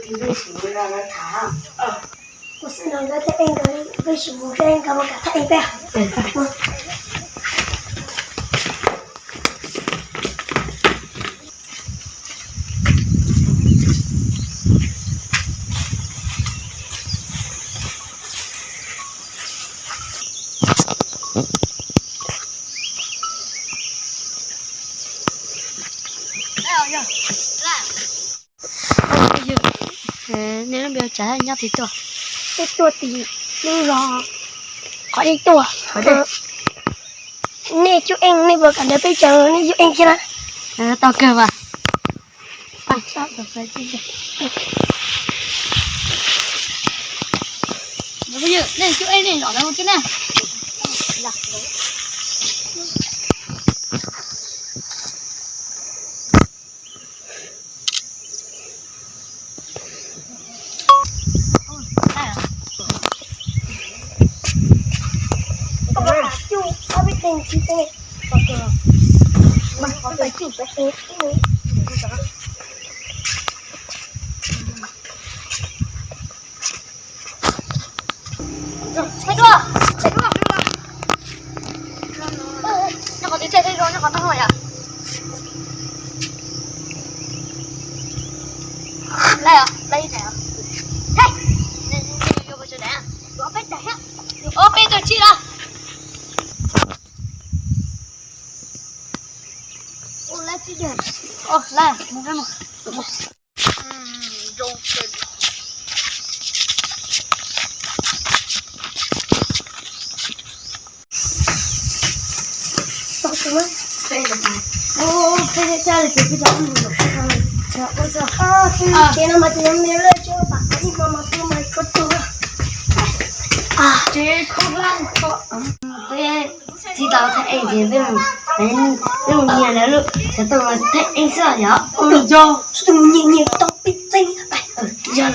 Kuv xwb no nkawd thiaj eej nkawd, peb sim mus seb nkawd puas kam thaj eej peb. Nej lub npe ua cas nyob tim tuaj? Peb tuaj tim lub zos qhov dej tuaj. Nej cub eej, nej puas kam nrog peb caw nej cub eej thiab na? Tau kawg mas. Nej cub eej nej zom ntawd mus cub na. Thaij dua, thaij dua. Nyob qhov twg thaij, thaij zoo nyob qhov no yom. Laij os, laij ib daim os. Hei, yuav peb daim, yuav ob peb daim thiab, yuav ob peb daim tsib los. Ua laij tsib daim. Ua laij, mus peb mus. Txiv tau thaij eej ces peb mus, peb mus nyiag lawv lub xov tooj los thaij eej xwb yom. Tus nyiag nyiag tau peb txeeb. Yog lawm.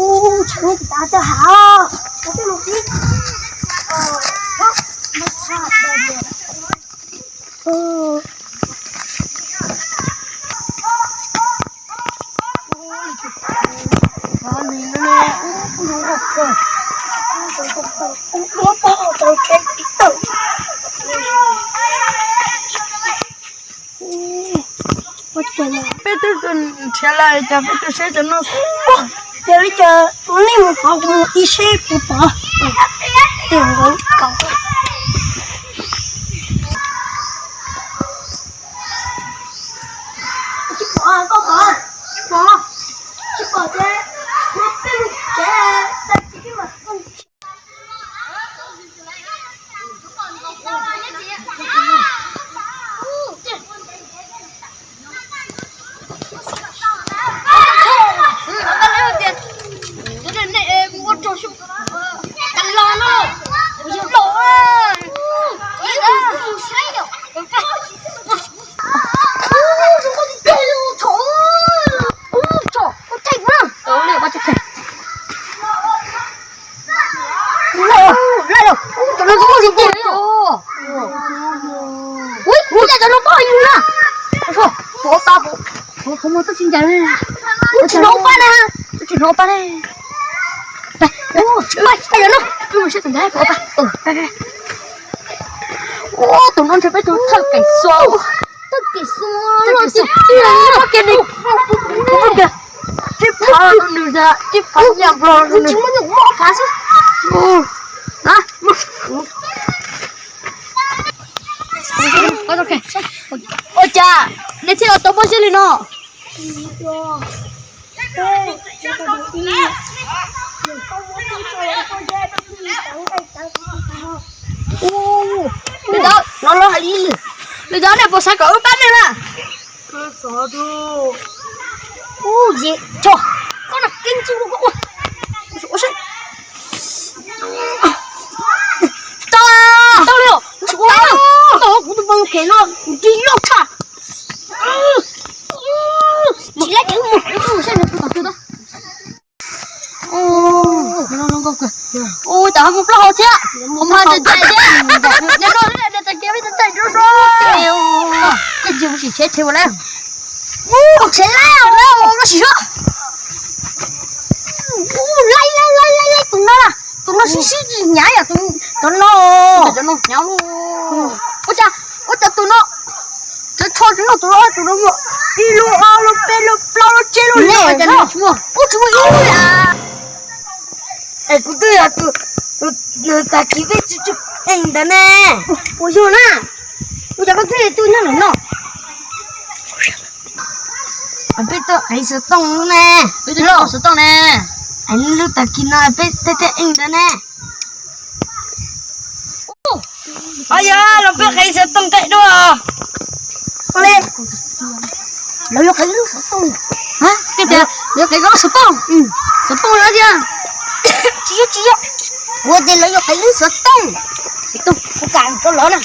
Ub, tshav nyob tim tav toj hav os. Peb twb nrhiav lawm cas peb twb saib cov no xwb. Yog li cas nej mus qhov kuv mus ib seb puas pom. Tsis pom, koj pom? Pom. Tsis pom ces peb mus tsev, tag kis peb mam txog. Ub, laij lauj, ub, cov no zoo nkauj tiag tiag. Ub, ub, cov no pab yus na. Ub, ub, ub, ub, ub, tsis hnov pab na, tsis hnov pab ne. Ub, ub, ub, tus no ntshe peb tus thawj kev xua. Thawj kev xua, thawj kev xua, thawj kev ni. Tsib phav nws, tsib phav nyiaj nplog nws. Ua cas nej thiaj los tau muaj siab li no? Li ntawd no los hais li, li ntawd nej puas xav kom wb pab nej na? Ub, yog koj na, keeb txuj koj ua. Tau, tau li os. Tau, kuv tus poj niam no kuv nrig loj tshaj. Tsis lab kev mus, mus saib nws tus tom twg tau. Ua cas ho mus plaub hau thiab, ho mus hais tias cais thiab. Nyob no nyob tag kiag peb txhais tes rau so. Ces mus sim tsheb tsheb ua lawm. Ua tsheb laij lawm, ua sim so. Ua laij laij laij laij laij tus no na, tus no sib sib hnyav yom, tus no. Ua cas, ua cas tus no, cov tsho tus no, tus no, tus no muaj ib lub ob lub peb lub plaub lub tsib lub li no. Ua tsis muaj ib lub li. Es kuv twb yog tus, tus tag kis peb tsis tsis ees ntawd ne. Ua yog na, ua cas koj twb yog tus nyob ntawm no? Peb tuaj qev xov tooj ne. Peb tuaj qev xov tooj ne. Lub tag kis no peb thiaj ees ntawd ne. Au yog, los peb qev xov tooj teb dua. Lawv yuav qev lub xov tooj. Hais tias lawv yuav qev lub xov tooj. Xov tooj lawm tiag. Tsis yog, tsis yog. Kuv tias lawv yuav qev lub xov tooj. Xov tooj, kuv kam rau lawv na.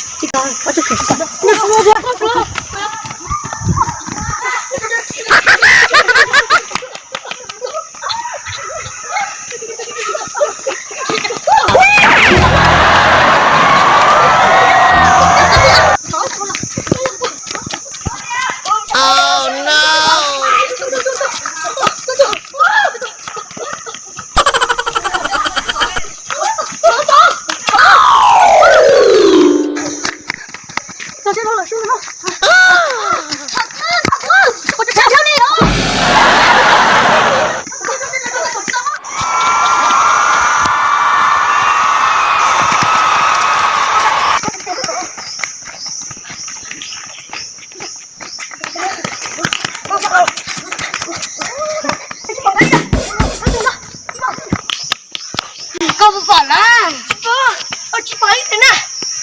Koj puas pom lawm? Tsis pom, tsis pom ib tug na.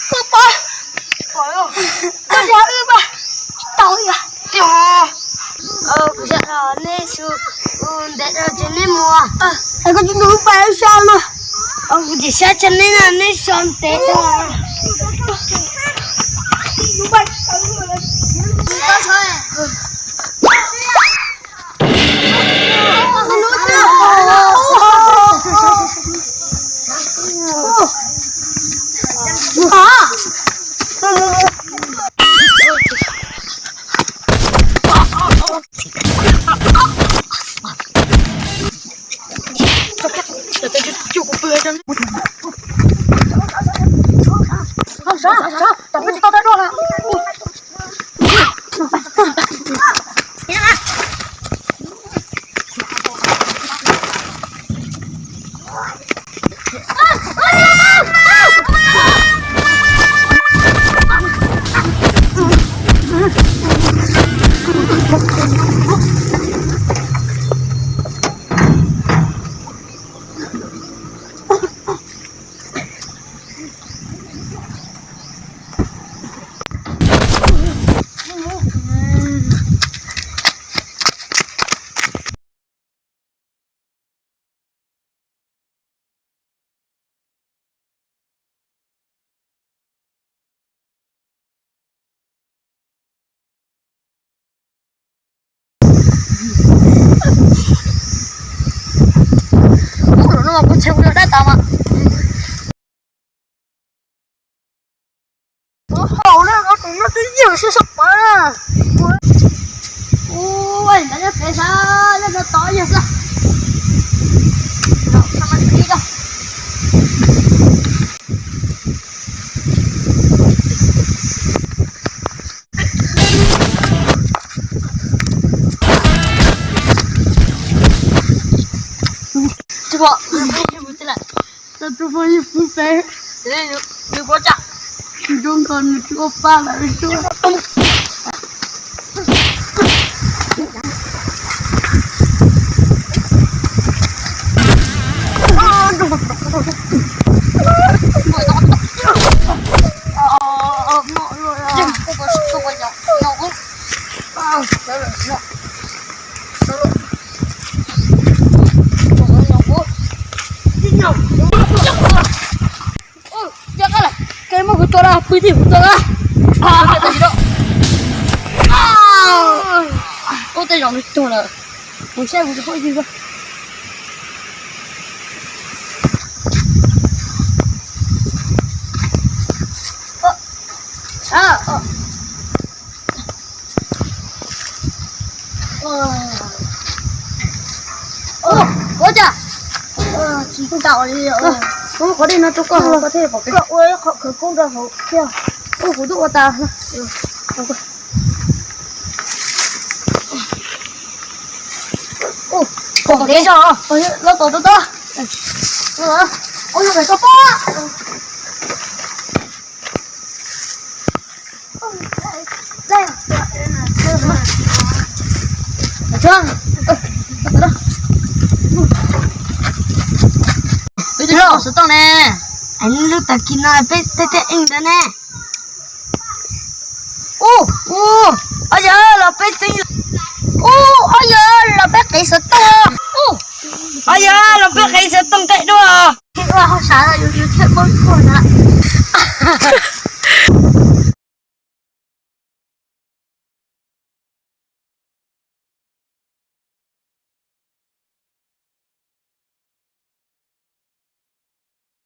Koj pom? Koj yog wb mas tsis tau ib yam. Kuv xav kom nej su ntev no ces nej mus. Koj tsis mus pais ib sab los? Kuv tsis saib tsa neb na, neb so ntev no. Ub, lub no mas kuv txhais ua dab tas mas. Tus haum na, tus no twb yog sib sab pawv na. Ua, ntawd nyob pem xwb, nyob no tod yog xwb. Tsis pom, tsis pom, tsis pom. Nws puas tsam? Nws twb ua pa lawm. Ua, cov qab lawm, koj muab kuv tua los pw twg kuv tua los. Ua, tej zaum nws tuag lawm. Kuv saib kuv tus phooj ywg. Ua cas? Tsis tau li. Ua qhov dej no rau koj, koj thiaj pom kev. Koj ua ib qho khawv koob rau hauv thiab. Ua kuv twb ua tas. Pom kev zog. Los tom rau tod. Ua yog pem koj pob. Peb twb xov tooj ne. Lub tag kis no peb tej tej eej ntawd ne. Ub, ub, ob yawg los peb txeeb, ub, ob yawg los peb qiv xov tooj, ub, ob yawg los peb qiv xov tooj tej dua.